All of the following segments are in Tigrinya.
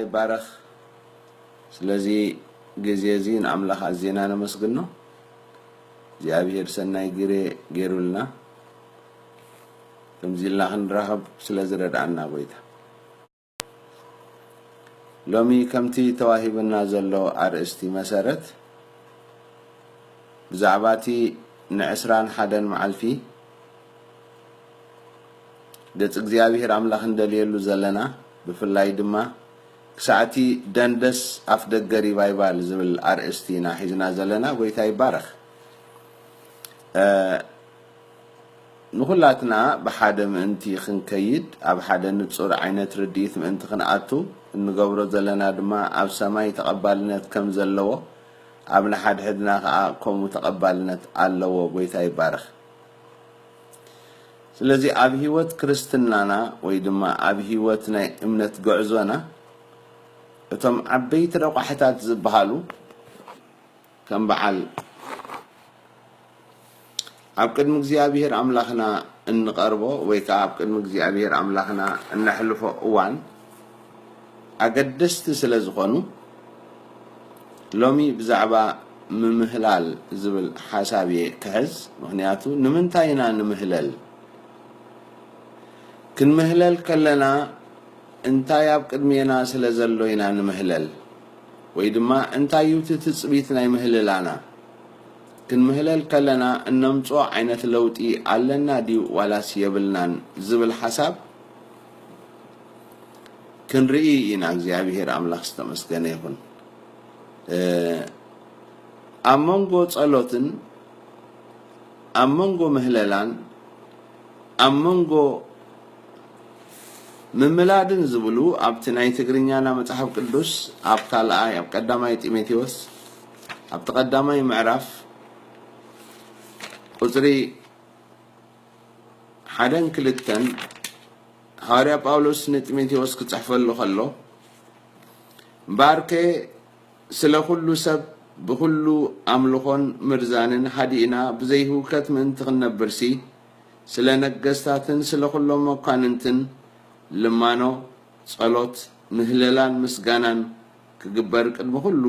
ይባረኽ። ስለዚ ግዜ እዚ ንኣምላኽ ኣዜና ነመስግኖ። እግዚኣብሔር ሰናይ ግዜ ገይሩልና ከምዚ ኢልና ክንራኸብ ስለ ዝረድኣና ጎይታ። ሎሚ ከምቲ ተዋሂብና ዘሎ ኣርእስቲ መሰረት ብዛዕባ እቲ ንዕስራን ሓደን መዓልቲ ገጽ እግዚኣብሔር ኣምላኽ እንደልየሉ ዘለና፣ ብፍላይ ድማ ክሳዕቲ ደንደስ ኣፍ ደገ ሪቫይቫል ዝብል ኣርእስቲ ኢና ሒዝና ዘለና። ጎይታ ይባረኽ። ንኹላትና ብሓደ ምእንቲ ክንከይድ፣ ኣብ ሓደ ንጹር ዓይነት ርድኢት ምእንቲ ክንኣቱ፣ እንገብሮ ዘለና ድማ ኣብ ሰማይ ተቐባልነት ከም ዘለዎ፣ ኣብ ንሓድሕድና ከኣ ከምኡ ተቐባልነት ኣለዎ። ጎይታ ይባረኽ። ስለዚ ኣብ ህይወት ክርስትናና ወይ ድማ ኣብ ህይወት ናይ እምነት ጉዕዞና እቶም ዓበይቲ ረቋሕታት ዝበሃሉ ከም በዓል ኣብ ቅድሚ እግዚኣብሔር ኣምላኽና እንቐርቦ ወይ ከዓ ኣብ ቅድሚ እግዚኣብሔር ኣምላኽና እነሕልፎ እዋን ኣገደስቲ ስለ ዝኾኑ፣ ሎሚ ብዛዕባ ምምህላል ዝብል ሓሳብ እየ ክሕዝ። ምኽንያቱ ንምንታይ ኢና ንምህለል? ክንምህለል ከለና እንታይ ኣብ ቅድሜና ስለ ዘሎ ኢና ንምህለል? ወይ ድማ እንታይ እዩ እቲ ትጽቢት ናይ ምህልላና? ክንምህለል ከለና እነምጽኦ ዓይነት ለውጢ ኣለና ድዩ ዋላስ የብልናን ዝብል ሓሳብ ክንርኢ ኢና። እግዚኣብሔር ኣምላኽ ዝተመስገነ ይኹን። ኣብ መንጎ ጸሎትን ኣብ መንጎ ምህለላን ኣብ መንጎ ምምላድን ዝብሉ ኣብቲ ናይ ትግርኛና መጽሓፍ ቅዱስ ኣብ ካልኣይ ኣብ ቀዳማይ ጢሞቴዎስ ኣብቲ ቀዳማይ ምዕራፍ ቁጽሪ ሓደን ክልተን ሓዋርያ ጳውሎስ ንጢሞቴዎስ ክጽሕፈሉ ከሎ፣ እምበኣርከ ስለ ኩሉ ሰብ ብኹሉ ኣምልኾን ምርዛንን ሃዲእና ብዘይህውከት ምእንቲ ክንነብርሲ፣ ስለ ነገስታትን ስለ ኩሎም መኳንንትን ልማኖ፣ ጸሎት፣ ምህለላን ምስጋናን ክግበር ቅድሚ ኩሉ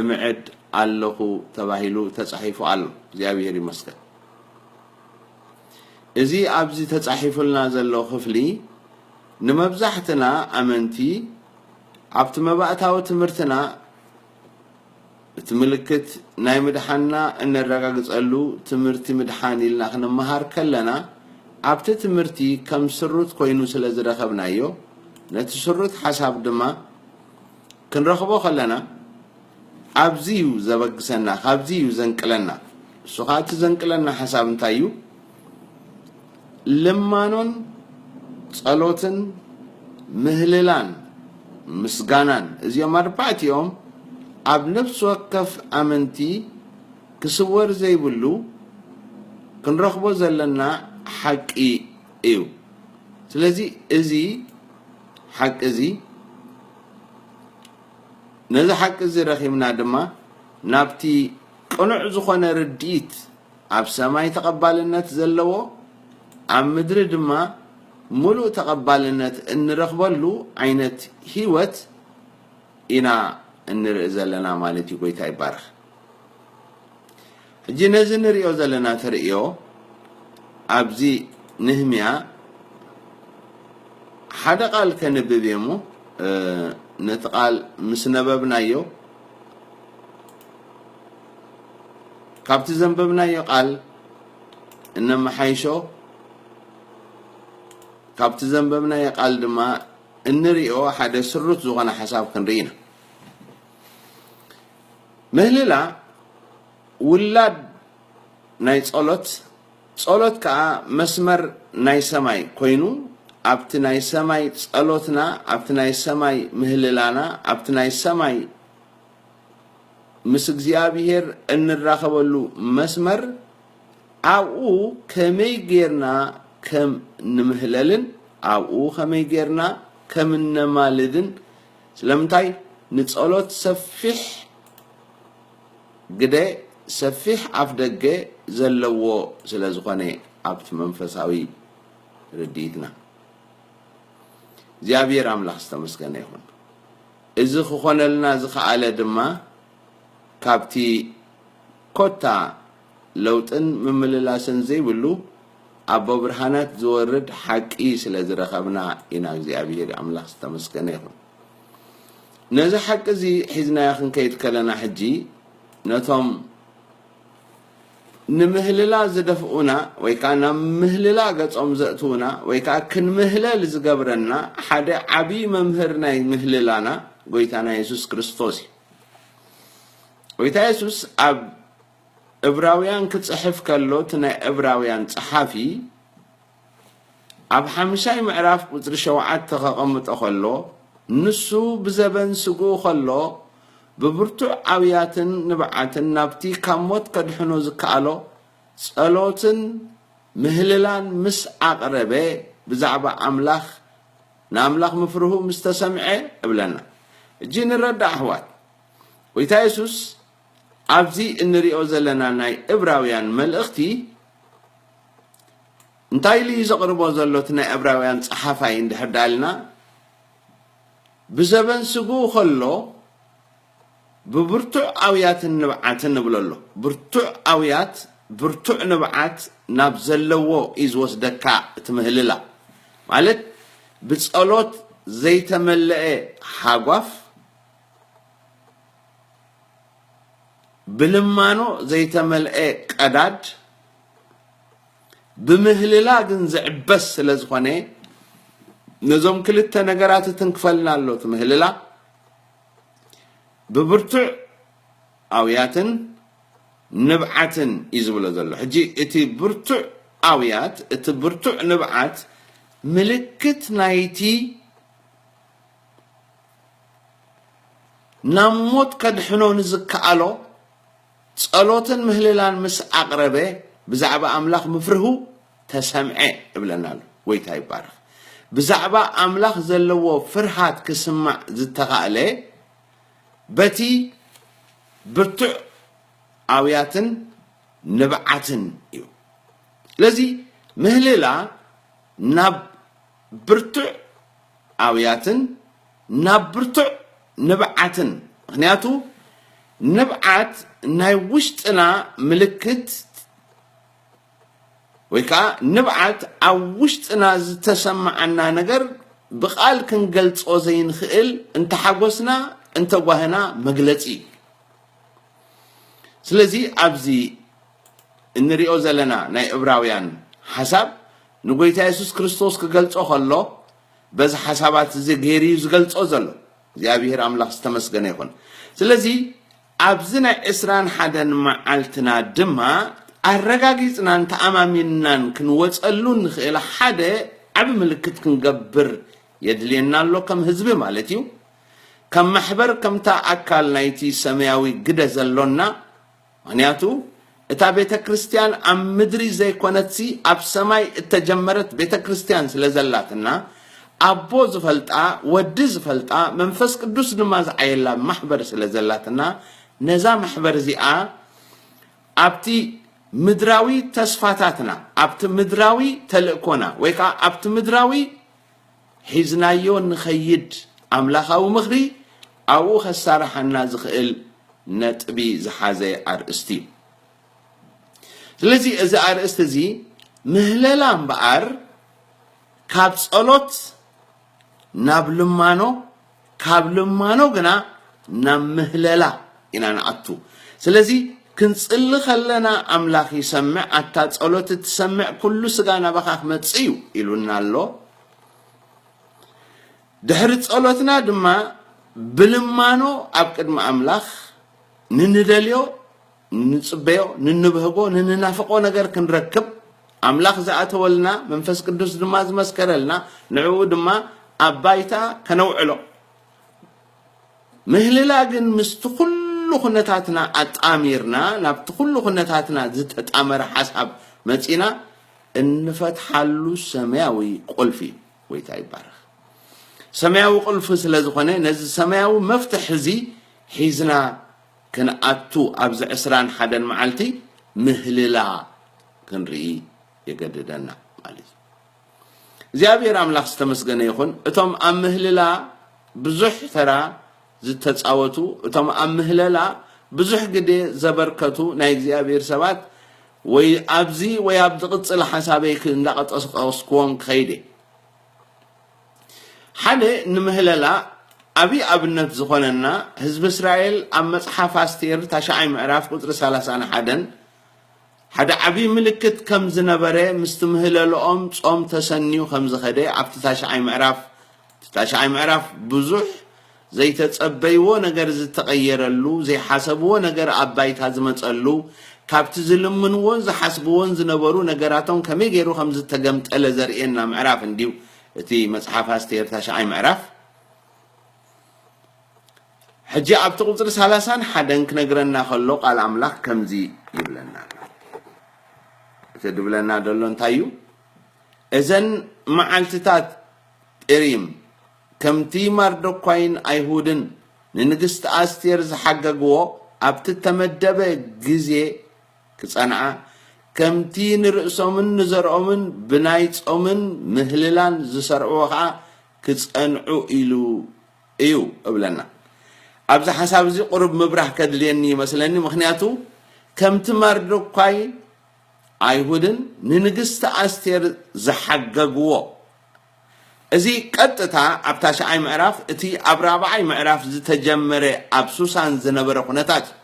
እምዕድ ኣለኹ ተባሂሉ ተጻሒፉ ኣሎ። እግዚኣብሔር ይመስገን። እዚ ኣብዚ ተጻሒፉልና ዘሎ ክፍሊ ንመብዛሕትና ኣመንቲ ኣብቲ መባእታዊ ትምህርትና እቲ ምልክት ናይ ምድሓንና እነረጋግጸሉ ትምህርቲ ምድሓን ኢልና ክንመሃር ከለና ኣብቲ ትምህርቲ ከም ስሩት ኮይኑ ስለ ዝረኸብናዮ ነቲ ስሩት ሓሳብ ድማ ክንረኽቦ ከለና ኣብዚ እዩ ዘበግሰና፣ ካብዚ እዩ ዘንቅለና። እሱ ኸዓ እቲ ዘንቅለና ሓሳብ እንታይ እዩ? ልማኖን ጸሎትን ምህልላን ምስጋናን እዚኦም ኣርባዕቲኦም ኣብ ነፍሲ ወከፍ ኣመንቲ ክስወር ዘይብሉ ክንረኽቦ ዘለና ሓቂ እዩ። ስለዚ እዚ ሓቂ እዚ ነዚ ሓቂ እዚ ረኺብና ድማ ናብቲ ቅኑዕ ዝኾነ ርድኢት ኣብ ሰማይ ተቐባልነት ዘለዎ ኣብ ምድሪ ድማ ሙሉእ ተቐባልነት እንረኽበሉ ዓይነት ህይወት ኢና እንርኢ ዘለና ማለት እዩ። ጎይታ ይባረኽ። ሕጂ ነዚ ንሪኦ ዘለና ተርእዮ ኣብዚ ንህምያ ሓደ ቃል ከንብብ እየ እሞ ነቲ ቃል ምስ ነበብናዮ ካብቲ ዘንበብናዮ ቃል እነመሓይሾ ካብቲ ዘንበብናዮ ቃል ድማ እንሪኦ ሓደ ስሩት ዝኾነ ሓሳብ ክንርኢ ኢና። ምህልላ ውላድ ናይ ጸሎት፣ ጸሎት ከኣ መስመር ናይ ሰማይ ኮይኑ ኣብቲ ናይ ሰማይ ጸሎትና ኣብቲ ናይ ሰማይ ምህልላና ኣብቲ ናይ ሰማይ ምስ እግዚኣብሔር እንራኸበሉ መስመር ኣብኡ ከመይ ጌርና ከም ንምህለልን ኣብኡ ከመይ ጌርና ከም እነማልድን ስለምንታይ ንጸሎት ሰፊሕ ግደ ሰፊሕ ኣፍ ደገ ዘለዎ ስለ ዝኾነ ኣብቲ መንፈሳዊ ርድኢትና እግዚኣብሔር ኣምላኽ ዝተመስገነ ይኹን። እዚ ክኾነልና ዝኸኣለ ድማ ካብቲ ኮታ ለውጥን ምምልላስን ዘይብሉ ኣቦ ብርሃናት ዝወርድ ሓቂ ስለ ዝረኸብና ኢና። እግዚኣብሔር ኣምላኽ ዝተመስገነ ይኹን። ነዚ ሓቂ እዚ ሒዝናዮ ክንከይድ ከለና ሕጂ ነቶም ንምህልላ ዝደፍኡና ወይ ከዓ ናብ ምህልላ ገጾም ዘእትዉና ወይ ከዓ ክንምህለል ዝገብረና ሓደ ዓብዪ መምህር ናይ ምህልላና ጎይታና የሱስ ክርስቶስ እዩ። ጎይታ የሱስ ኣብ እብራውያን ክጽሕፍ ከሎ እቲ ናይ እብራውያን ጸሓፊ ኣብ ሓምሻይ ምዕራፍ ቁጽሪ ሸውዓተ ከቐምጦ ከሎ ንሱ ብዘበን ስግኡ ከሎ ብብርቱዕ ኣውያትን ንብዓትን ናብቲ ካብ ሞት ከድሕኖ ዝከኣሎ ጸሎትን ምህልላን ምስ ኣቕረበ ብዛዕባ ኣምላኽ ንኣምላኽ ምፍርሁ ምስ ተሰምዐ እብለና። እጂ ንረዳእ ኣሕዋት፣ ጎይታ የሱስ ኣብዚ እንሪኦ ዘለና ናይ እብራውያን መልእኽቲ እንታይ ኢሉ እዩ ዘቕርቦ ዘሎ? እቲ ናይ እብራውያን ጸሓፋይ እንድሕር ዳልና ብዘበን ስግኡ ከሎ ብብርቱዕ ኣውያትን ንብዓትን ንብሎ ኣሎ። ብርቱዕ ኣውያት፣ ብርቱዕ ንብዓት ናብ ዘለዎ እዩ ዝወስደካ። እቲ ምህልላ ማለት ብጸሎት ዘይተመለአ ሓጓፍ፣ ብልማኖ ዘይተመልአ ቀዳድ፣ ብምህልላ ግን ዝዕበስ ስለ ዝኾነ ነዞም ክልተ ነገራት እትንክፈልና ኣሎ። እቲ ምህልላ ብብርቱዕ ኣውያትን ንብዓትን እዩ ዝብሎ ዘሎ። ሕጂ እቲ ብርቱዕ ኣውያት፣ እቲ ብርቱዕ ንብዓት ምልክት ናይቲ ናብ ሞት ከድሕኖ ንዝከኣሎ ጸሎትን ምህልላን ምስ ኣቕረበ ብዛዕባ ኣምላኽ ምፍርሁ ተሰምዐ እብለና ኣሎ። ጎይታ ይባረኽ። ብዛዕባ ኣምላኽ ዘለዎ ፍርሃት ክስማዕ ዝተኻእለ በቲ ብርቱዕ ኣውያትን ንብዓትን እዩ። ስለዚ ምህልላ ናብ ብርቱዕ ኣውያትን ናብ ብርቱዕ ንብዓትን፣ ምኽንያቱ ንብዓት ናይ ውሽጥና ምልክት ወይ ከዓ ንብዓት ኣብ ውሽጥና ዝተሰማዓና ነገር ብቓል ክንገልጾ ዘይንኽእል እንተሓጎስና እንተጓህና መግለጺ እዩ። ስለዚ ኣብዚ እንሪኦ ዘለና ናይ እብራውያን ሓሳብ ንጎይታ የሱስ ክርስቶስ ክገልጾ ከሎ በዚ ሓሳባት እዚ ገይሩ እዩ ዝገልጾ ዘሎ። እግዚኣብሔር ኣምላኽ ዝተመስገነ ይኹን። ስለዚ ኣብዚ ናይ ዕስራን ሓደን መዓልትና ድማ ኣረጋጊጽናን ተኣማሚንናን ክንወጸሉ ንኽእል ሓደ ዓቢ ምልክት ክንገብር የድልየና ኣሎ፣ ከም ህዝቢ ማለት እዩ። ከም ማሕበር፣ ከምታ ኣካል ናይቲ ሰማያዊ ግደ ዘሎና፣ ምኽንያቱ እታ ቤተ ክርስቲያን ኣብ ምድሪ ዘይኮነትሲ ኣብ ሰማይ እተጀመረት ቤተ ክርስቲያን ስለ ዘላትና፣ ኣቦ ዝፈልጣ፣ ወዲ ዝፈልጣ፣ መንፈስ ቅዱስ ድማ ዝዓየላ ማሕበር ስለ ዘላትና፣ ነዛ ማሕበር እዚኣ ኣብቲ ምድራዊ ተስፋታትና፣ ኣብቲ ምድራዊ ተልእኮና ወይ ከዓ ኣብቲ ምድራዊ ሒዝናዮ ንኸይድ ኣምላኻዊ ምኽሪ ኣብኡ ከሳርሓና ዝኽእል ነጥቢ ዝሓዘ ኣርእስቲ እዩ። ስለዚ እዚ ኣርእስቲ እዚ ምህለላ እምበኣር ካብ ጸሎት ናብ ልማኖ፣ ካብ ልማኖ ግና ናብ ምህለላ ኢና ንኣቱ። ስለዚ ክንጽሊ ከለና ኣምላኽ ይሰምዕ፣ ኣታ ጸሎት እትሰምዕ ኩሉ ስጋ ናባኻ ክመጽእ እዩ ኢሉና ኣሎ። ድሕሪ ጸሎትና ድማ ብልማኖ ኣብ ቅድሚ ኣምላኽ ንንደልዮ፣ ንጽበዮ፣ ንንብህጎ፣ ንንናፍቆ ነገር ክንረክብ ኣምላኽ ዝኣተወልና መንፈስ ቅዱስ ድማ ዝመስከረልና ንዕኡ ድማ ኣብ ባይታ ከነውዕሎ። ምህልላ ግን ምስቲ ኩሉ ኩነታትና ኣጣሚርና ናብቲ ኩሉ ኩነታትና ዝተጣመረ ሓሳብ መጺና እንፈትሓሉ ሰማያዊ ቁልፊ እዩ። ጎይታ ይባረኽ። ሰማያዊ ቁልፊ ስለ ዝኾነ ነዚ ሰማያዊ መፍትሕ እዚ ሒዝና ክንኣቱ ኣብዚ ዕስራን ሓደን መዓልቲ ምህልላ ክንርኢ የገድደና ማለት እዩ። እግዚኣብሔር ኣምላኽ ዝተመስገነ ይኹን። እቶም ኣብ ምህልላ ብዙሕ ተራ ዝተጻወቱ፣ እቶም ኣብ ምህለላ ብዙሕ ግዜ ዘበርከቱ ናይ እግዚኣብሔር ሰባት፣ ወይ ኣብዚ ወይ ኣብ ዝቕጽል ሓሳበይ ክ-፣ እንዳቐጠስቀስኩዎም ክኸይድ እየ። ሓደ ንምህለላ ዓብዪ ኣብነት ዝኾነና ህዝቢ እስራኤል ኣብ መጽሓፍ ኣስቴር ታሽዓይ ምዕራፍ ቁጽሪ ሰላሳን ሓደን ሓደ ዓብዪ ምልክት ከም ዝነበረ ምስቲ ምህለልኦም ጾም ተሰንዩ ከም ዝኸደ ኣብቲ ታሽዓይ ምዕራፍ፣ እቲ ታሽዓይ ምዕራፍ ብዙሕ ዘይተጸበይዎ ነገር ዝተቐየረሉ፣ ዘይሓሰብዎ ነገር ኣብ ባይታ ዝመጸሉ፣ ካብቲ ዝልምንዎን ዝሓስብዎን ዝነበሩ ነገራቶም ከመይ ገይሩ ከም ዝተገምጠለ ዘርእየና ምዕራፍ እንድዩ እቲ መጽሓፍ ኣስቴር ታሽዓይ ምዕራፍ። ሕጂ ኣብቲ ቁጽሪ ሰላሳን ሓደን ክነግረና ከሎ ቃል ኣምላኽ ከምዚ ይብለና ኣሎ። እቲ ድብለና ዘሎ እንታይ እዩ? እዘን መዓልትታት ጴሪም ከምቲ ማርዶኳይን ኣይሁድን ንንግስቲ ኣስቴር ዝሓገግዎ ኣብቲ እተመደበ ግዜ ክጸንዓ፣ ከምቲ ንርእሶምን ንዘርኦምን ብናይ ጾምን ምህልላን ዝሰርዕዎ ኸኣ ክጸንዑ ኢሉ እዩ እብለና። ኣብዚ ሓሳብ እዚ ቁሩብ ምብራህ ከድልየኒ ይመስለኒ፣ ምኽንያቱ ከምቲ ማርዶኳይ ኣይሁድን ንንግስቲ ኣስቴር ዝሓገግዎ፣ እዚ ቀጥታ ኣብ ታሽዓይ ምዕራፍ፣ እቲ ኣብ ራብዓይ ምዕራፍ ዝተጀመረ ኣብ ሱሳን ዝነበረ ኩነታት እዩ።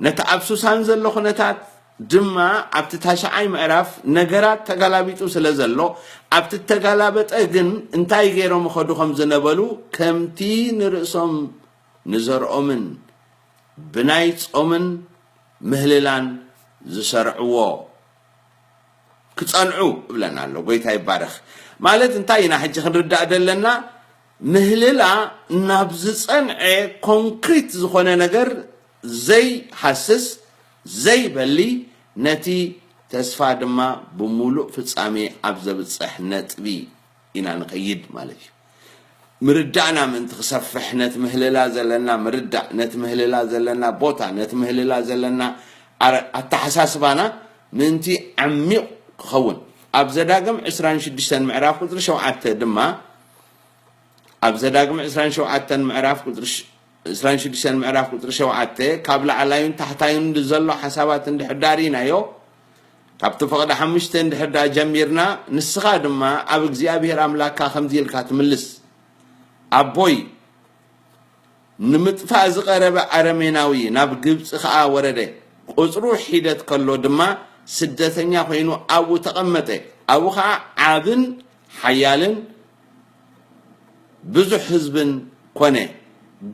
ነቲ ኣብ ሱሳን ዘሎ ኩነታት ድማ ኣብቲ ታሽዓይ ምዕራፍ ነገራት ተገላቢጡ ስለ ዘሎ፣ ኣብቲ ተገላበጠ ግን እንታይ ገይሮም ይኸዱ ከም ዝነበሉ፣ ከምቲ ንርእሶም ንዘርኦምን ብናይ ጾምን ምህልላን ዝሰርዕዎ ክጸንዑ እብለና ኣሎ። ጎይታ ይባረኽ። ማለት እንታይ ኢና ሕጂ ክንርዳእ ዘለና? ምህልላ ናብ ዝጸንዐ ኮንክሪት ዝኾነ ነገር ዘይሃስስ፣ ዘይበሊ፣ ነቲ ተስፋ ድማ ብምሉእ ፍጻሜ ኣብ ዘብጽሕ ነጥቢ ኢና ንኸይድ ማለት እዩ። ምርዳእና ምእንቲ ክሰፍሕ፣ ነቲ ምህልላ ዘለና ምርዳእ፣ ነቲ ምህልላ ዘለና ቦታ፣ ነቲ ምህልላ ዘለና ኣረ-፣ ኣተሓሳስባና ምእንቲ ዓሚቕ ክኸውን፣ ኣብ ዘዳግም ዕስራን ሽዱሽተን ምዕራፍ ቁጽሪ ሸውዓተ ድማ፣ ኣብ ዘዳግም ዕስራን ሸውዓተን ምዕራፍ ቁጽሪ ሽ-፣ ዕስራን ሽዱሽተን ምዕራፍ ቁጽሪ ሸውዓተ፣ ካብ ላዕላዩን ታሕታዩን ዘሎ ሓሳባት እንድሕር ዳሪናዮ፣ ካብቲ ፍቕዲ ሓሙሽተ እንድሕር ዳ ጀሚርና፣ ንስኻ ድማ ኣብ እግዚኣብሔር ኣምላክካ ከምዚ ኢልካ ትምልስ፣ ኣቦይ፣ ንምጥፋእ ዝቐረበ ኣረሜናዊ ናብ ግብጺ ኸኣ ወረደ። ቁጽሩ ሒደት ከሎ ድማ ስደተኛ ኮይኑ ኣብኡ ተቐመጠ። ኣብኡ ኸኣ ዓብን ሓያልን ብዙሕ ህዝብን ኮነ።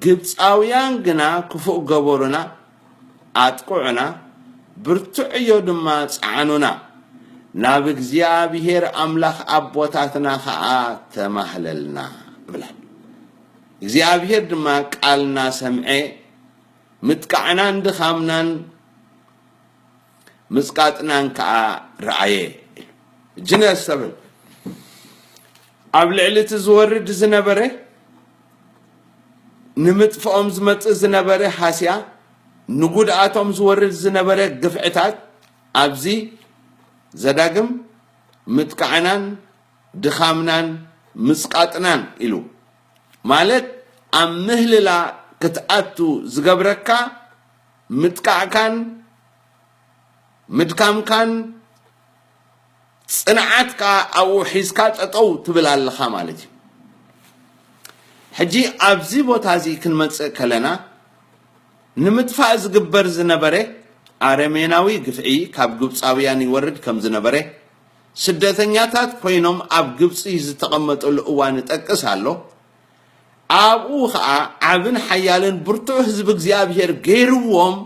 ግብጻውያን ግና ክፉእ ገበሩና፣ ኣጥቅዑና፣ ብርቱዕ ዕዮ ድማ ጸዓኑና። ናብ እግዚኣብሔር ኣምላኽ ኣቦታትና ኸኣ ተማህለልና እብላ። እግዚኣብሔር ድማ ቃልና ሰምዐ፣ ምጥቃዕናን ድኻምናን ምጽቃጥናን ከኣ ረኣየ። ሕጂ ነስተብል። ኣብ ልዕሊ እቲ ዝወርድ ዝነበረ፣ ንምጥፍኦም ዝመጽእ ዝነበረ ሃስያ፣ ንጉድኣቶም ዝወርድ ዝነበረ ግፍዕታት፣ ኣብዚ ዘዳግም ምጥቃዕናን ድኻምናን ምጽቃጥናን ኢሉ፣ ማለት ኣብ ምህልላ ክትኣቱ ዝገብረካ ምጥቃዕካን ምድካምካን ጽንዓት ከኣ ኣብኡ ሒዝካ ጠጠው ትብል ኣለኻ ማለት እዩ። ሕጂ ኣብዚ ቦታ እዚ ክንመጽእ ከለና፣ ንምጥፋእ ዝግበር ዝነበረ ኣረሜናዊ ግፍዒ ካብ ግብጻውያን ይወርድ ከም ዝነበረ፣ ስደተኛታት ኮይኖም ኣብ ግብጺ ዝተቐመጠሉ እዋን ይጠቅስ ኣሎ። ኣብኡ ኸኣ ዓብን ሓያልን ብርቱዕ ህዝቢ እግዚኣብሔር ገይርዎም፣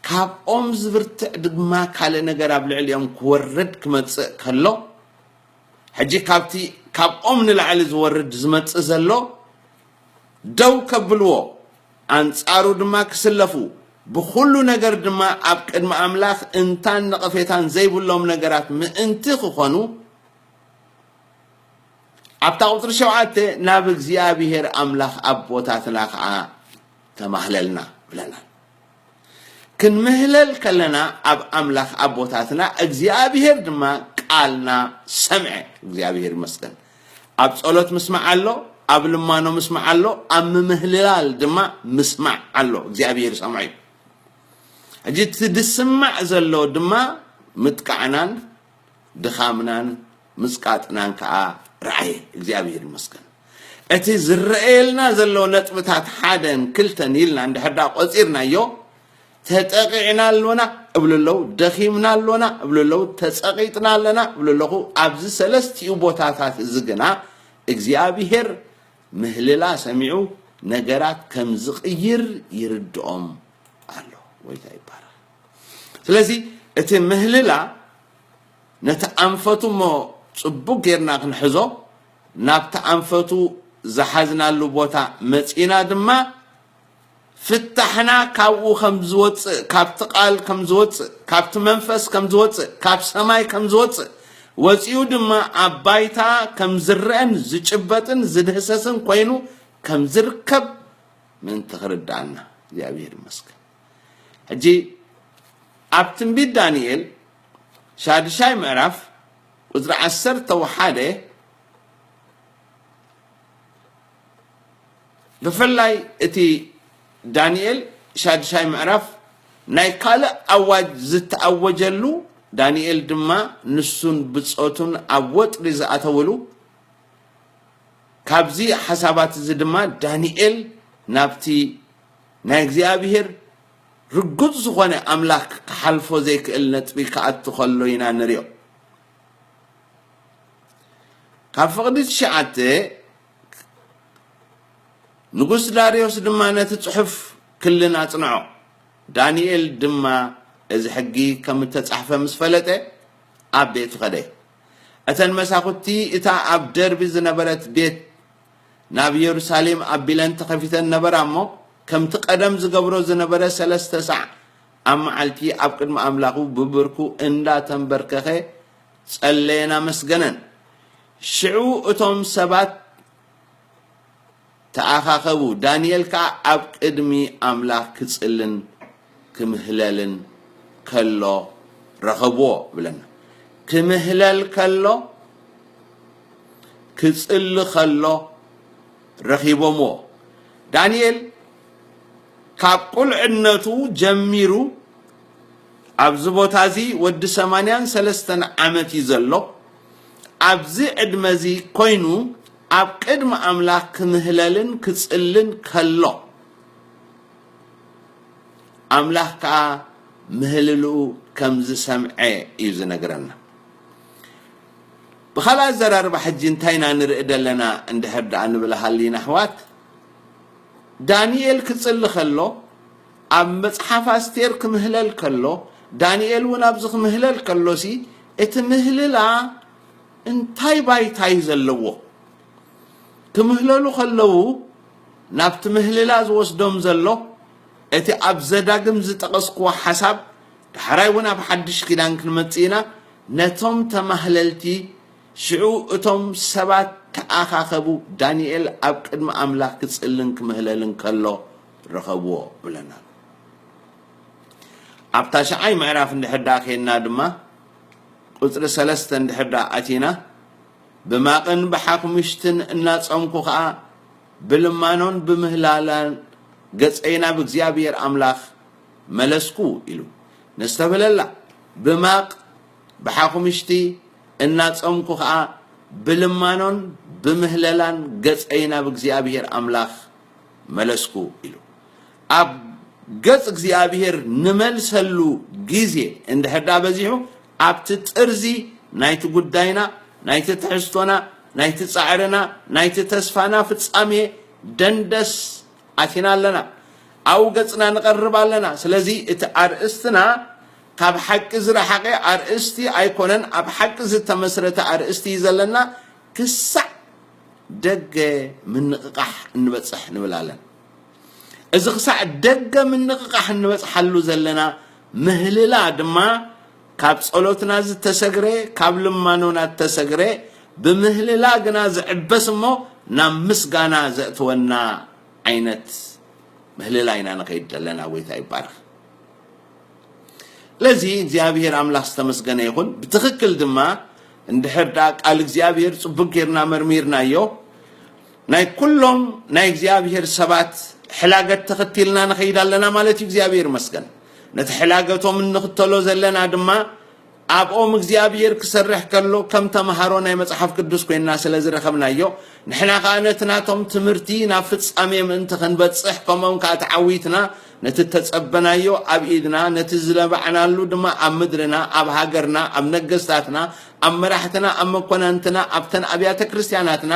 ካብኦም ዝብርትዕ ድማ ካልእ ነገር ኣብ ልዕሊኦም ክወርድ ክመጽእ ከሎ፣ ሕጂ ካብቲ ካብኦም ንላዕሊ ዝወርድ ዝመጽእ ዘሎ ደው ከብልዎ፣ ኣንጻሩ ድማ ክስለፉ፣ ብኹሉ ነገር ድማ ኣብ ቅድሚ ኣምላኽ እንታን ነቐፌታን ዘይብሎም ነገራት ምእንቲ ክኾኑ፣ ኣብታ ቁጽሪ ሸውዓተ ናብ እግዚኣብሔር ኣምላኽ ኣቦታትና ኸኣ ተማህለልና ብለና። ክንምህለል ከለና ኣብ ኣምላኽ ኣቦታትና እግዚኣብሔር ድማ ቃልና ሰምዐ። እግዚኣብሔር ይመስገን። ኣብ ጸሎት ምስማዕ ኣሎ፣ ኣብ ልማኖ ምስማዕ ኣሎ፣ ኣብ ምምህልላል ድማ ምስማዕ ኣሎ። እግዚኣብሔር ይሰምዖ እዩ። ሕጂ እቲ ዝስማዕ ዘሎ ድማ ምጥቃዕናን ድኻምናን ምጽቃጥናን ከዓ ረኣየ። እግዚኣብሔር ይመስገን። እቲ ዝረኣየልና ዘሎ ነጥብታት ሓደን ክልተን ኢልና እንድሕር ደኣ ቆጺርናዮ፣ ተጠቒዕና ኣሎና እብሉ ኣለዉ፣ ደኺምና ኣሎና እብሉ ኣለዉ፣ ተጸቒጥና ኣለና እብሉ ኣለኹ። ኣብዚ ሰለስቲኡ ቦታታት እዚ ግና እግዚኣብሔር ምህልላ ሰሚዑ ነገራት ከም ዝቕይር ይርድኦም ኣሎ። ጎይታ ይባረኽ። ስለዚ እቲ ምህልላ ነቲ ኣንፈቱ እሞ ጽቡቕ ጌርና ክንሕዞ፣ ናብቲ ኣንፈቱ ዝሓዝናሉ ቦታ መጺና ድማ ፍታሕና ካብኡ ከም ዝወጽእ፣ ካብቲ ቃል ከም ዝወጽእ፣ ካብቲ መንፈስ ከም ዝወጽእ፣ ካብ ሰማይ ከም ዝወጽእ፣ ወጺኡ ድማ ኣብ ባይታ ከም ዝረአን ዝጭበጥን ዝድህሰስን ኮይኑ ከም ዝርከብ ምእንቲ ክርድኣና እግዚኣብሔር ይመስገን። ሕጂ ኣብ ትንቢት ዳንኤል ሻድሻይ ምዕራፍ ቁጽሪ ዓሰርተ ወሓደ፣ ብፍላይ እቲ ዳንኤል ሻድሻይ ምዕራፍ ናይ ካልእ ኣዋጅ ዝተኣወጀሉ፣ ዳንኤል ድማ ንሱን ብጾቱን ኣብ ወጥሪ ዝኣተውሉ፣ ካብዚ ሓሳባት እዚ ድማ ዳንኤል ናብቲ ናይ እግዚኣብሔር ርጉጽ ዝኾነ ኣምላኽ ክሓልፎ ዘይክእል ነጥቢ ክኣቱ ከሎ ኢና ንሪኦ። ካብ ፍቕዲ ትሽዓተ፣ ንጉስ ዳርዮስ ድማ ነቲ ጽሑፍ ክልን ኣጽንዖ። ዳንኤል ድማ እዚ ሕጊ ከም እተጻሕፈ ምስ ፈለጠ፣ ኣብ ቤቱ ኸደ። እተን መሳኹቲ እታ ኣብ ደርቢ ዝነበረት ቤት ናብ የሩሳሌም ኣቢለን ተኸፊተን ነበራ እሞ፣ ከምቲ ቀደም ዝገብሮ ዝነበረ ሰለስተ ሳዕ ኣብ መዓልቲ ኣብ ቅድሚ ኣምላኹ ብብርኩ እንዳተንበርከኸ ጸለየን ኣመስገነን። ሽዑ እቶም ሰባት ተኣኻኸቡ፣ ዳንኤል ከኣ ኣብ ቅድሚ ኣምላኽ ክጽልን ክምህለልን ከሎ ረኸብዎ ብለና። ክምህለል ከሎ፣ ክጽሊ ከሎ ረኺቦምዎ። ዳንኤል ካብ ቁልዕነቱ ጀሚሩ ኣብዚ ቦታ እዚ ወዲ ሰማንያን ሰለስተን ዓመት እዩ ዘሎ። ኣብዚ ዕድመ እዚ ኮይኑ ኣብ ቅድሚ ኣምላኽ ክምህለልን ክጽልን ከሎ፣ ኣምላኽ ከኣ ምህልልኡ ከም ዝሰምዐ እዩ ዝነግረና። ብኻልእ ኣዘራርባ ሕጂ እንታይ ኢና ንርኢ ዘለና እንድሕር ደኣ ንብል ሃሊና ኣሕዋት፣ ዳንኤል ክጽሊ ከሎ፣ ኣብ መጽሓፍ ኣስቴር ክምህለል ከሎ፣ ዳንኤል እውን ኣብዚ ክምህለል ከሎሲ፣ እቲ ምህልላ እንታይ ባይታ እዩ ዘለዎ? ክምህለሉ ከለዉ ናብቲ ምህልላ ዝወስዶም ዘሎ እቲ ኣብ ዘዳግም ዝጠቐስክዎ ሓሳብ፣ ዳሕራይ እውን ኣብ ሓድሽ ኪዳን ክንመጽእ ኢና። ነቶም ተማህለልቲ ሽዑ እቶም ሰባት ተኣኻኸቡ፣ ዳንኤል ኣብ ቅድሚ ኣምላኽ ክጽልን ክምህለልን ከሎ ረኸብዎ ብለና። ኣብ ታሽዓይ ምዕራፍ እንድሕር ደኣ ኬንና ድማ ቁጽሪ ሰለስተ እንድሕር ደኣ ኣቲና፣ ብማቕን ብሓኹምሽትን እናጸምኩ ኸኣ ብልማኖን ብምህላላን ገጸይ ናብ እግዚኣብሔር ኣምላኽ መለስኩ ኢሉ። ነስተብህለላ፣ ብማቕ ብሓኹምሽቲ እናጸምኩ ኸኣ ብልማኖን ብምህለላን ገጸይ ናብ እግዚኣብሔር ኣምላኽ መለስኩ ኢሉ። ኣብ ገጽ እግዚኣብሔር ንመልሰሉ ግዜ እንድሕር ደኣ በዚሑ፣ ኣብቲ ጥርዚ ናይቲ ጉዳይና፣ ናይቲ ትሕዝቶና፣ ናይቲ ጻዕርና፣ ናይቲ ተስፋና ፍጻሜ ደንደስ ኣቲና ኣለና። ኣብኡ ገጽና ንቐርብ ኣለና። ስለዚ እቲ ኣርእስትና ካብ ሓቂ ዝረሓቐ ኣርእስቲ ኣይኮነን፣ ኣብ ሓቂ ዝተመስረተ ኣርእስቲ እዩ ዘለና። ክሳዕ ደገ ምንቕቓሕ እንበጽሕ ንብል ኣለና። እዚ ክሳዕ ደገ ምንቕቓሕ እንበጽሓሉ ዘለና ምህልላ ድማ ካብ ጸሎትና ዝተሰግረ፣ ካብ ልማኖና ዝተሰግረ፣ ብምህልላ ግና ዝዕበስ እሞ ናብ ምስጋና ዘእትወና ዓይነት ምህልላ ኢና ንኸይድ ዘለና። ጎይታ ይባረኽ። ስለዚ እግዚኣብሔር ኣምላኽ ዝተመስገነ ይኹን። ብትኽክል ድማ እንድሕር ደኣ ቃል እግዚኣብሔር ጽቡቕ ጌርና መርሚርናዮ፣ ናይ ኩሎም ናይ እግዚኣብሔር ሰባት ሕላገት ተኸቲልና ንኸይድ ኣለና ማለት እዩ። እግዚኣብሔር ይመስገን። ነቲ ሕላገቶም እንኽተሎ ዘለና ድማ ኣብኦም እግዚኣብሔር ክሰርሕ ከሎ ከም ተምሃሮ ናይ መጽሓፍ ቅዱስ ኮይንና ስለ ዝረኸብናዮ፣ ንሕና ኸኣ ነቲ ናቶም ትምህርቲ ናብ ፍጻሜ ምእንቲ ክንበጽሕ፣ ከምኦም ከኣ ተዓዊትና ነቲ እተጸበናዮ ኣብ ኢድና፣ ነቲ ዝለባዕናሉ ድማ ኣብ ምድርና፣ ኣብ ሃገርና፣ ኣብ ነገስታትና፣ ኣብ መራሕትና፣ ኣብ መኮናንትና፣ ኣብተን ኣብያተ ክርስቲያናትና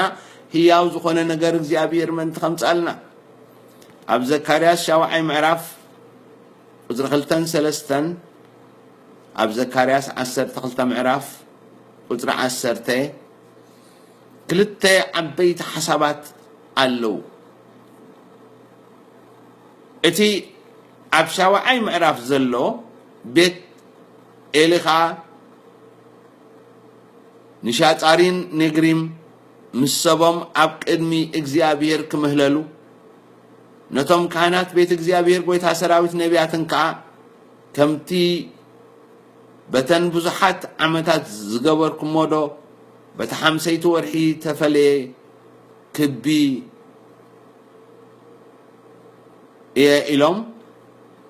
ህያው ዝኾነ ነገር እግዚኣብሔር ምእንቲ ከምጻልና። ኣብ ዘካርያስ ሻውዓይ ምዕራፍ ቁጽሪ ክልተን ሰለስተን፣ ኣብ ዘካርያስ ዓሰርተ ክልተ ምዕራፍ ቁጽሪ ዓሰርተ፣ ክልተ ዓበይቲ ሓሳባት ኣለዉ። እቲ ኣብ ሻውዓይ ምዕራፍ ዘሎ ቤት ኤሊ ኸኣ ንሻጻሪን ኔግሪም ምስ ሰቦም ኣብ ቅድሚ እግዚኣብሔር ክምህለሉ፣ ነቶም ካህናት ቤት እግዚኣብሔር ጐይታ ሰራዊት ነቢያትን ከኣ ከምቲ በተን ብዙሓት ዓመታት ዝገበርኩሞዶ በቲ ሓምሰይቲ ወርሒ ተፈልየ ክቢ እየ ኢሎም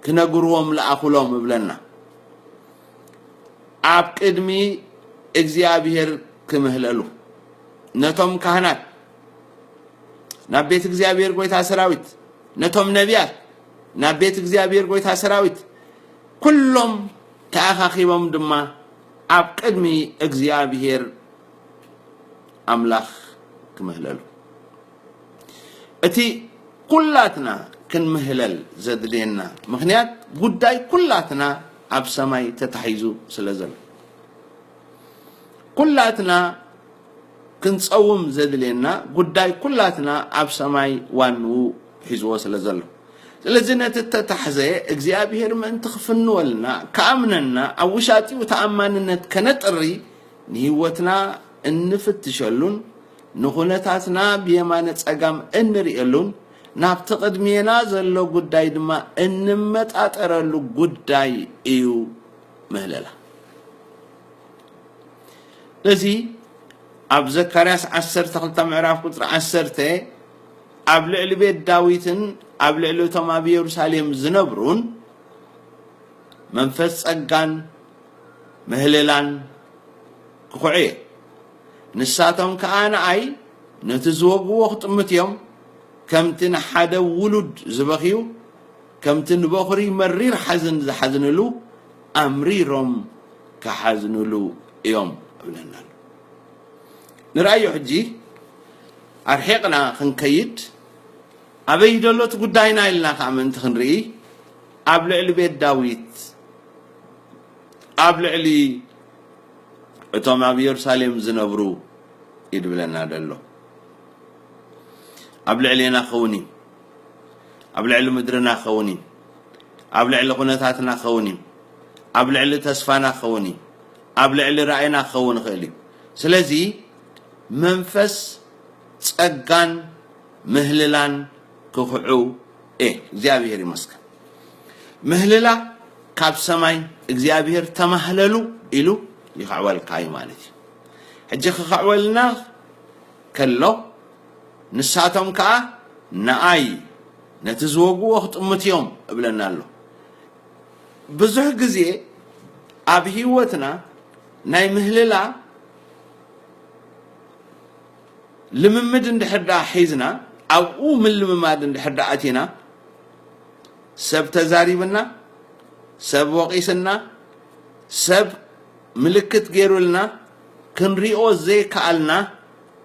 ክነግርዎም ለኣኹሎም እብለና። ኣብ ቅድሚ እግዚኣብሔር ክምህለሉ ነቶም ካህናት ናብ ቤት እግዚኣብሔር ጐይታ ሰራዊት፣ ነቶም ነቢያት ናብ ቤት እግዚኣብሔር ጐይታ ሰራዊት፣ ኩሎም ተኣኻኺቦም ድማ ኣብ ቅድሚ እግዚኣብሔር ኣምላኽ ክምህለሉ። እቲ ኩላትና ክንምህለል ዘድልየና ምኽንያት ጉዳይ ኩላትና ኣብ ሰማይ ተታሒዙ ስለ ዘሎ። ኩላትና ክንጸውም ዘድልየና ጉዳይ ኩላትና ኣብ ሰማይ ዋንኡ ሒዝዎ ስለ ዘሎ። ስለዚ ነቲ እተታሕዘ እግዚኣብሔር ምእንቲ ክፍንወልና፣ ክኣምነና፣ ኣብ ውሻጢኡ ተኣማንነት ከነጥሪ፣ ንህይወትና እንፍትሸሉን ንኹነታትና ብየማነ ጸጋም እንርእየሉን ናብቲ ቅድሜና ዘሎ ጉዳይ ድማ እንመጣጠረሉ ጉዳይ እዩ ምህለላ። እዚ ኣብ ዘካርያስ ዓሰርተ ክልተ ምዕራፍ ቁጽሪ ዓሰርተ ኣብ ልዕሊ ቤት ዳዊትን ኣብ ልዕሊ እቶም ኣብ ኢየሩሳሌም ዝነብሩን መንፈስ ጸጋን ምህልላን ክኹዑ እየ። ንሳቶም ከኣ ንኣይ ነቲ ዝወግዎ ክጥምት እዮም፣ ከምቲ ንሓደ ውሉድ ዝበኽዩ፣ ከምቲ ንበኹሪ መሪር ሓዝን ዝሓዝንሉ ኣምሪሮም ክሓዝንሉ እዮም እብለና ኣሎ። ንርኣዮ ሕጂ ኣርሒቕና ክንከይድ ኣበይ ደሎ እቲ ጉዳይና ኢልና ከዓ ምእንቲ ክንርኢ ኣብ ልዕሊ ቤት ዳዊት ኣብ ልዕሊ እቶም ኣብ ኢየሩሳሌም ዝነብሩ እዩ ድብለና ደሎ። ኣብ ልዕሌና ክኸውን እዩ። ኣብ ልዕሊ ምድርና ክኸውን እዩ። ኣብ ልዕሊ ኩነታትና ክኸውን እዩ። ኣብ ልዕሊ ተስፋና ክኸውን እዩ። ኣብ ልዕሊ ራእይና ክኸውን ይኽእል እዩ። ስለዚ መንፈስ ጸጋን ምህልላን ክኽዑ እየ። እግዚኣብሔር ይመስገን። ምህልላ ካብ ሰማይ እግዚኣብሔር ተማህለሉ ኢሉ ይኽዕወልካ እዩ ማለት እዩ። ሕጂ ክኽዕወልና ከሎ ንሳቶም ከኣ ንኣይ ነቲ ዝወግዎ ክጥምት እዮም እብለና ኣሎ። ብዙሕ ግዜ ኣብ ህይወትና ናይ ምህልላ ልምምድ እንድሕር ደኣ ሒዝና ኣብኡ ምልምማድ እንድሕር ደኣ ኣቲና ሰብ ተዛሪብና ሰብ ወቒስና ሰብ ምልክት ገይሩልና ክንሪኦ ዘይከኣልና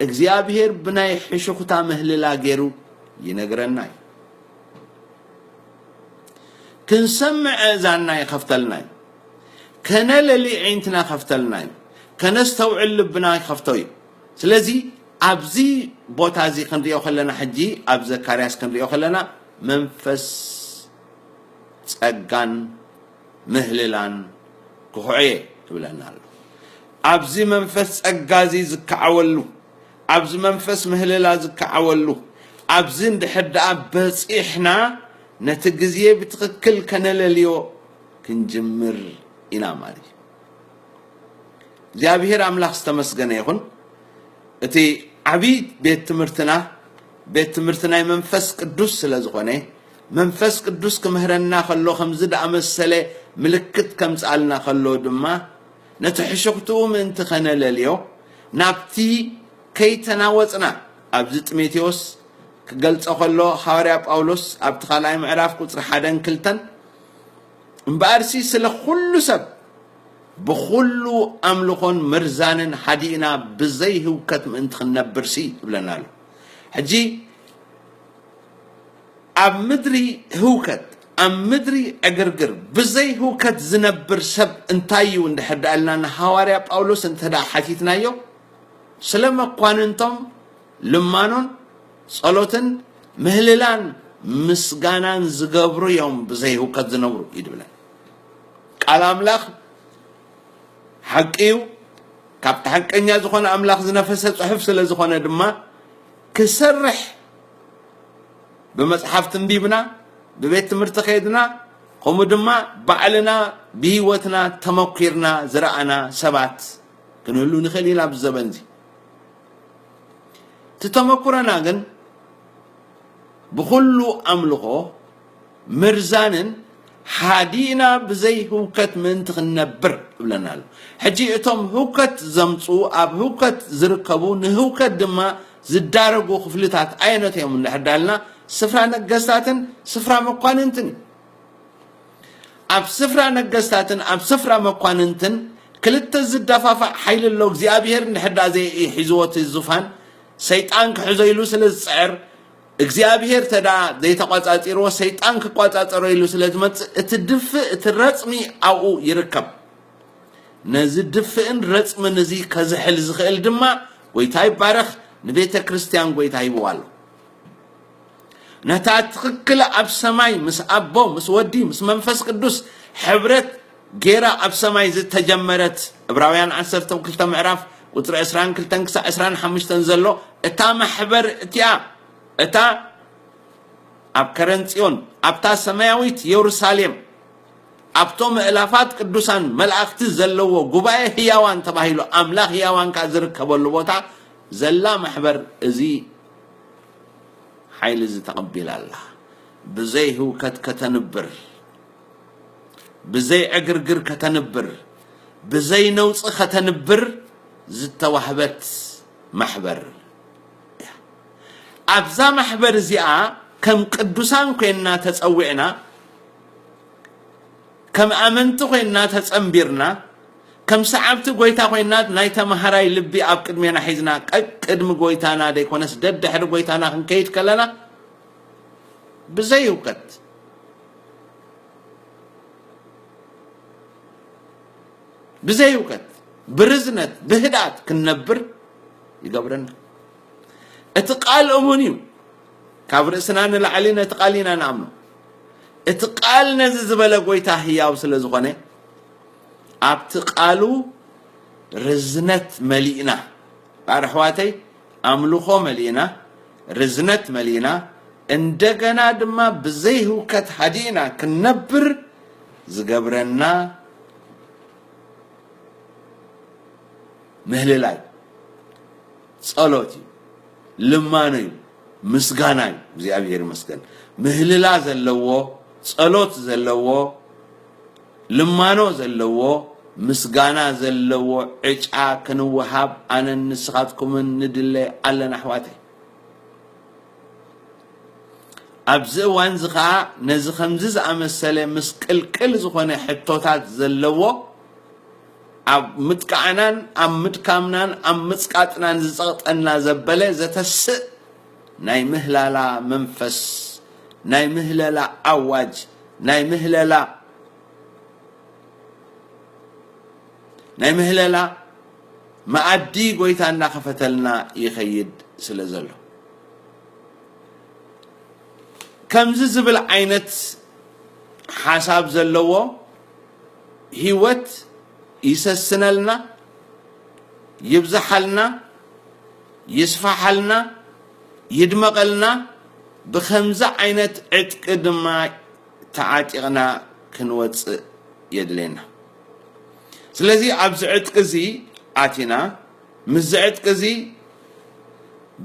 እግዚኣብሔር ብናይ ሕሹኽታ ምህልላ ገይሩ ይነግረና እዩ። ክንሰምዕ ኣእዛንና ይኸፍተልና እዩ። ከነለሊ ኣዒንትና ይኸፍተልና እዩ። ከነስተውዕል ልብና ይኸፍቶ እዩ። ስለዚ ኣብዚ ቦታ እዚ ክንሪኦ ከለና ሕጂ ኣብ ዘካርያስ ክንሪኦ ከለና መንፈስ ጸጋን ምህልላን ክኹዕየ ይብለና ኣሎ። ኣብዚ መንፈስ ጸጋ እዚ ዝከዓወሉ፣ ኣብዚ መንፈስ ምህልላ ዝከዓወሉ፣ ኣብዚ እንድሕር ደኣ በጺሕና ነቲ ግዜ ብትኽክል ከነለልዮ ክንጅምር ኢና ማለት እዩ። እግዚኣብሔር ኣምላኽ ዝተመስገነ ይኹን። እቲ ዓብዪ ቤት ትምህርትና ቤት ትምህርቲ ናይ መንፈስ ቅዱስ ስለ ዝኾነ፣ መንፈስ ቅዱስ ክምህረና ከሎ ከምዚ ደኣመሰለ ምልክት ከምጽኣልና ከሎ ድማ፣ ነቲ ሕሹኽትኡ ምእንቲ ኸነለልዮ፣ ናብቲ ከይተናወጽና፣ ኣብዚ ጢሞቴዎስ ክገልጾ ከሎ፣ ሃዋርያ ጳውሎስ ኣብቲ ካልኣይ ምዕራፍ ቁጽሪ ሓደን ክልተን፣ እምበኣርሲ ስለ ኩሉ ሰብ ብኹሉ ኣምልኾን ምርዛንን ሃዲእና ብዘይ ህውከት ምእንቲ ክንነብርሲ ይብለና ኣሎ። ሕጂ ኣብ ምድሪ ህውከት፣ ኣብ ምድሪ ዕግርግር፣ ብዘይ ህውከት ዝነብር ሰብ እንታይ እዩ እንድሕር ደኣ ኢልና፣ ንሃዋርያ ጳውሎስ እንተ ደኣ ሓቲትናዮ፣ ስለ መኳንንቶም ልማኖን ጸሎትን ምህልላን ምስጋናን ዝገብሩ እዮም ብዘይ ህውከት ዝነብሩ እዩ ድብለን። ቃል ኣምላኽ ሓቂ እዩ። ካብቲ ሓቀኛ ዝኾነ ኣምላኽ ዝነፈሰ ጽሑፍ ስለ ዝኾነ ድማ፣ ክሰርሕ ብመጽሓፍ ትንቢብና፣ ብቤት ትምህርቲ ከይድና፣ ከምኡ ድማ ባዕልና ብህይወትና ተመኪርና ዝረኣና ሰባት ክንህሉ ንኽእል ኢና ኣብዚ ዘበን እዚ። እቲ ተመኩሮና ግን ብኹሉ ኣምልኾ ምርዛንን ሓዲእና ብዘይ ህውከት ምእንቲ ክንነብር ይብለና ኣሎ። ሕጂ እቶም ህውከት ዘምጽኡ፣ ኣብ ህውከት ዝርከቡ፣ ንህውከት ድማ ዝዳረጉ ክፍልታት ኣየኖት እዮም እንድሕር ዳልና፣ ስፍራ ነገስታትን ስፍራ መኳንንትን እዩ። ኣብ ስፍራ ነገስታትን ኣብ ስፍራ መኳንንትን ክልተ ዝደፋፋእ ሓይሊ ኣሎ። እግዚኣብሔር እንድሕር ደኣ ዘይሒዝዎ እቲ ዙፋን፣ ሰይጣን ክሕዞ ኢሉ ስለ ዝጽዕር፣ እግዚኣብሔር ተዳ ዘይተቋጻጺርዎ፣ ሰይጣን ክቋጻጸሮ ኢሉ ስለ ዝመጽእ፣ እቲ ድፍእ፣ እቲ ረጽሚ ኣብኡ ይርከብ። ነዚ ድፍእን ረጽምን እዚ ከዝሕል ዝኽእል ድማ፣ ጎይታ ይባረኽ፣ ንቤተ ክርስቲያን ጎይታ ሂብዋ ኣሎ። ነታ ትኽክል ኣብ ሰማይ ምስ ኣቦ፣ ምስ ወዲ፣ ምስ መንፈስ ቅዱስ ሕብረት ጌራ ኣብ ሰማይ ዝተጀመረት፣ ዕብራውያን ዓሰርተ ክልተ ምዕራፍ ቁጽሪ ዕስራን ክልተን ክሳዕ ዕስራን ሓሙሽተን ዘሎ፣ እታ ማሕበር እቲኣ፣ እታ ኣብ ከረን ጽዮን፣ ኣብታ ሰማያዊት የሩሳሌም፣ ኣብቶም ምእላፋት ቅዱሳን መላእኽቲ ዘለዎ ጉባኤ ህያዋን ተባሂሉ፣ ኣምላኽ ህያዋን ከኣ ዝርከበሉ ቦታ ዘላ ማሕበር፣ እዚ ሓይሊ እዚ ተቐቢላ ኣላ። ብዘይ ህውከት ከተንብር፣ ብዘይ ዕግርግር ከተንብር፣ ብዘይ ነውጺ ከተንብር ዝተዋህበት ማሕበር እያ። ኣብዛ ማሕበር እዚኣ ከም ቅዱሳን ኮይንና ተጸዊዕና፣ ከም ኣመንቲ ኮይንና ተጸንቢርና፣ ከም ሰዓብቲ ጎይታ ኮይንና ናይ ተመሃራይ ልቢ ኣብ ቅድሜና ሒዝና፣ ቀቅድሚ ጎይታና ደይኮነስ ደድሕሪ ጎይታና ክንከይድ ከለና፣ ብዘይ ህውከት፣ ብዘይ ህውከት፣ ብርዝነት፣ ብህድኣት ክንነብር ይገብረና። እቲ ቃል እሙን እዩ። ካብ ርእስና ንላዕሊ ነቲ ቃል ኢና ንኣምኖ። እቲ ቃል ነዚ ዝበለ ጎይታ ህያው ስለ ዝኾነ፣ ኣብቲ ቃሉ ርዝነት መሊእና፣ ባር ኣሕዋተይ፣ ኣምልኾ መሊእና፣ ርዝነት መሊእና፣ እንደገና ድማ ብዘይ ህውከት ሃዲእና ክንነብር ዝገብረና ምህልላ እዩ። ጸሎት እዩ። ልማኖ እዩ። ምስጋና እዩ። እግዚኣብሔር ይመስገን። ምህልላ ዘለዎ፣ ጸሎት ዘለዎ፣ ልማኖ ዘለዎ፣ ምስጋና ዘለዎ ዕጫ ክንወሃብ ኣነን ንስኻትኩምን ንድለ ኣለና ኣሕዋተይ። ኣብዚ እዋን እዚ ኸኣ ነዚ ከምዚ ዝኣመሰለ ምስቅልቅል ዝኾነ ሕቶታት ዘለዎ፣ ኣብ ምጥቃዕናን ኣብ ምድካምናን ኣብ ምጽቃጥናን ዝጸቕጠና ዘበለ ዘተስእ ናይ ምህላላ መንፈስ፣ ናይ ምህለላ ኣዋጅ፣ ናይ ምህለላ ናይ ምህለላ መኣዲ ጎይታ እናኸፈተልና ይኸይድ ስለ ዘሎ፣ ከምዚ ዝብል ዓይነት ሓሳብ ዘለዎ ህይወት ይሰስነልና፣ ይብዝሓልና፣ ይስፋሓልና፣ ይድመቐልና። ብኸምዚ ዓይነት ዕጥቂ ድማ ተዓጢቕና ክንወጽእ የድልየና። ስለዚ ኣብዚ ዕጥቂ እዚ ኣቲና፣ ምስዚ ዕጥቂ እዚ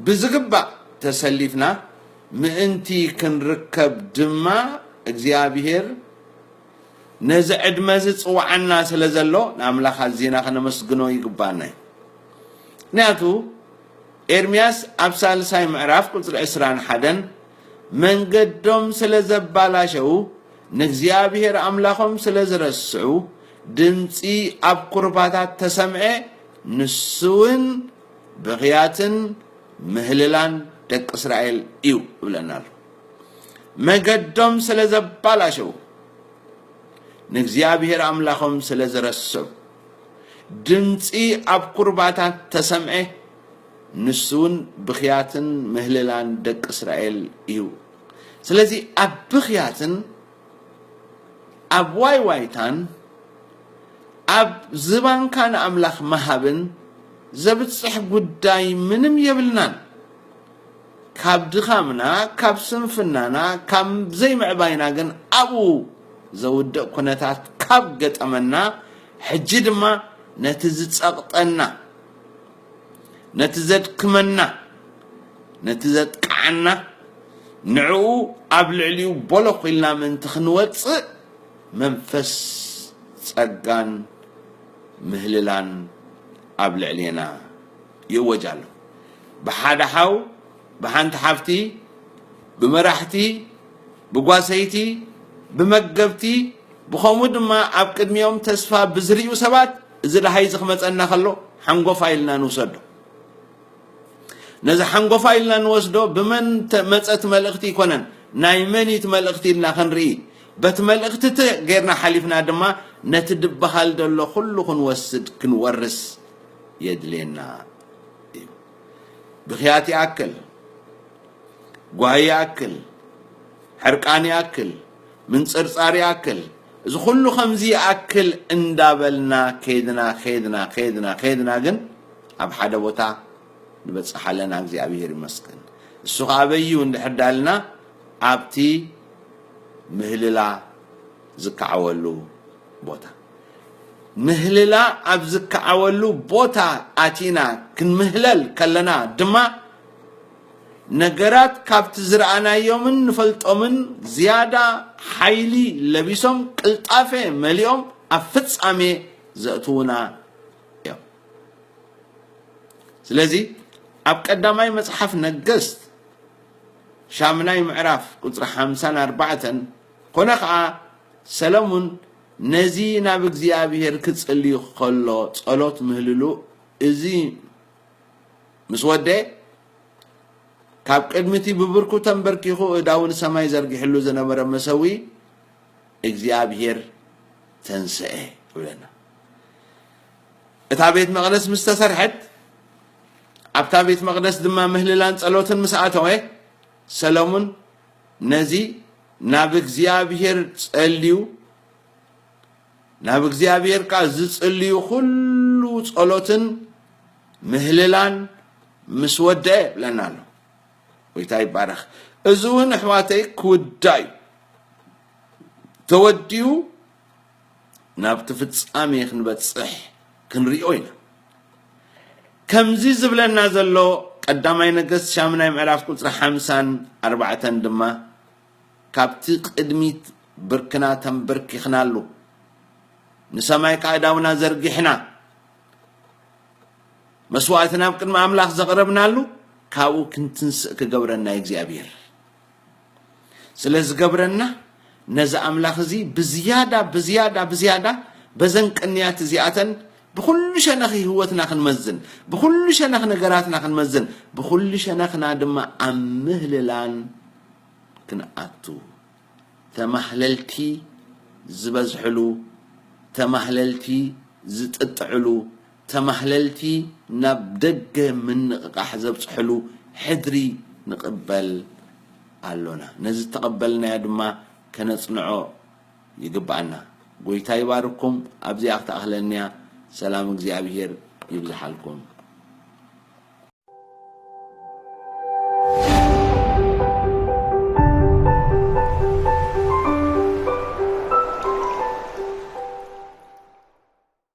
ብዝግባእ ተሰሊፍና ምእንቲ ክንርከብ ድማ እግዚኣብሔር ነዚ ዕድመ እዚ ጽዋዓና ስለ ዘሎ ንኣምላኽ ኣዚና ከነመስግኖ ይግባና እዩ። ምክንያቱ ኤርምያስ ኣብ ሳልሳይ ምዕራፍ ቁጽሪ ዕስራን ሓደን መንገዶም ስለ ዘባላሸው ንእግዚኣብሔር ኣምላኾም ስለ ዝረስዑ ድምፂ ኣብ ኩርባታት ተሰምዐ፣ ንሱ እውን ብኽያትን ምህልላን ደቂ እስራኤል እዩ ይብለና ኣሎ። መገዶም ስለ ዘባላሸው ንእግዚኣብሔር ኣምላኾም ስለ ዝረስዑ ድምፂ ኣብ ኩርባታት ተሰምዐ፣ ንሱ እውን ብኽያትን ምህልላን ደቂ እስራኤል እዩ። ስለዚ ኣብ ብኽያትን ኣብ ዋይዋይታን ኣብ ዝባንካ ንኣምላኽ ምሃብን ዘብጽሕ ጉዳይ ምንም የብልናን። ካብ ድኻምና፣ ካብ ስንፍናና፣ ካብ ዘይምዕባይና ግን ኣብኡ ዘውድቕ ኩነታት ካብ ገጠመና፣ ሕጂ ድማ ነቲ ዝጸቕጠና፣ ነቲ ዘድክመና፣ ነቲ ዘጥቅዓና፣ ንዕኡ ኣብ ልዕሊኡ ቦሎኽ ኢልና ምእንቲ ክንወጽእ፣ መንፈስ ጸጋን ምህልላን ኣብ ልዕሌና ይእወጅ ኣሎ። ብሓደ ሓው፣ ብሓንቲ ሓፍቲ፣ ብመራሕቲ፣ ብጓሰይቲ፣ ብመገብቲ፣ ብኸምኡ ድማ ኣብ ቅድሚኦም ተስፋ ብዝርእዩ ሰባት፣ እዚ ደሃይ እዚ ክመጸና ከሎ ሓንጎፋ ኢልና ንውሰዶ። ነዚ ሓንጎፋ ኢልና ንወስዶ፣ ብመን ተ-፣ መጸት መልእኽቲ ይኮነን፣ ናይ መን እዩ እቲ መልእኽቲ ኢልና ክንርኢ፣ በቲ መልእኽቲ እቲ ጌርና ሓሊፍና ድማ ነቲ ድበሃል ዘሎ ኩሉ ክንወስድ፣ ክንወርስ የድልየና እዩ። ብኽያት ይኣክል፣ ጓሂ ይኣክል፣ ሕርቃን ይኣክል፣ ምንጽርጻር ይኣክል፣ እዚ ኩሉ ከምዚ ይኣክል እንዳበልና ከይድና፣ ከይድና፣ ከይድና፣ ከይድና ግን ኣብ ሓደ ቦታ ንበጽሕ ኣለና። እግዚኣብሔር ይመስገን። እሱ ኸዓ ኣበይ እዩ እንድሕር ዳልና፣ ኣብቲ ምህልላ ዝከዓወሉ ቦታ። ምህልላ ኣብ ዝከዓወሉ ቦታ ኣቲና ክንምህለል ከለና ድማ፣ ነገራት ካብቲ ዝረኣናዮምን ንፈልጦምን ዝያዳ ሓይሊ ለቢሶም፣ ቅልጣፈ መሊኦም ኣብ ፍጻሜ ዘእትዉና እዮም። ስለዚ ኣብ ቀዳማይ መጽሓፍ ነገስት ሻምናይ ምዕራፍ ቁጽሪ ሓምሳን ኣርባዕተን፣ ኮነ ኸኣ ሰለሙን ነዚ ናብ እግዚኣብሔር ክጽልዩ ከሎ ጸሎት ምህልሉ፣ እዚ ምስ ወደ፣ ካብ ቅድሚ እቲ ብብርኩ ተንበርኪኹ እዳዉ ንሰማይ ዘርጊሕሉ ዝነበረ መሰዊ እግዚኣብሔር ተንስአ ይብለና። እታ ቤት መቕደስ ምስ ተሰርሐት፣ ኣብታ ቤት መቕደስ ድማ ምህልላን ጸሎትን ምስ ኣተወ፣ ሰሎሙን ነዚ ናብ እግዚኣብሔር ጸልዩ፣ ናብ እግዚኣብሔር ከኣ ዝጽልዩ ኩሉ ጸሎትን ምህልላን ምስ ወደአ ይብለና ኣሎ። ጎይታ ይባረኽ። እዚ እውን ኣሕዋተይ ክውዳእ እዩ። ተወዲኡ ናብቲ ፍጻሜ ክንበጽሕ ክንሪኦ ኢና። ከምዚ ዝብለና ዘሎ ቀዳማይ ነገስት ሻምናይ ምዕራፍ ቁጽሪ ሓምሳን ኣርባዕተን ድማ፣ ካብቲ ቅድሚት ብርክና ተንበርኪኽናሉ፣ ንሰማይ ከኣ እዳውና ዘርጊሕና፣ መስዋእትና ኣብ ቅድሚ ኣምላኽ ዘቕረብናሉ፣ ካብኡ ክንትንስእ ክገብረና እዩ እግዚኣብሔር። ስለ ዝገብረና፣ ነዚ ኣምላኽ እዚ ብዝያዳ፣ ብዝያዳ፣ ብዝያዳ በዘን ቅንያት እዚኣተን ብኹሉ ሸነኽ ህይወትና ክንመዝን፣ ብኹሉ ሸነኽ ነገራትና ክንመዝን፣ ብኹሉ ሸነኽና ድማ ኣብ ምህልላን ክንኣቱ፣ ተማህለልቲ ዝበዝሕሉ፣ ተማህለልቲ ዝጥጥዕሉ፣ ተማህለልቲ ናብ ደገ ምንቕቓሕ ዘብጽሕሉ ሕድሪ ንቕበል ኣሎና። ነዚ እተቐበልናዮ ድማ ከነጽንዖ ይግብኣና። ጎይታ ይባርኩም። ኣብዚኣ ክትኣኽለኒ እያ። ሰላም እግዚኣብሔር ይብዝሓልኩም።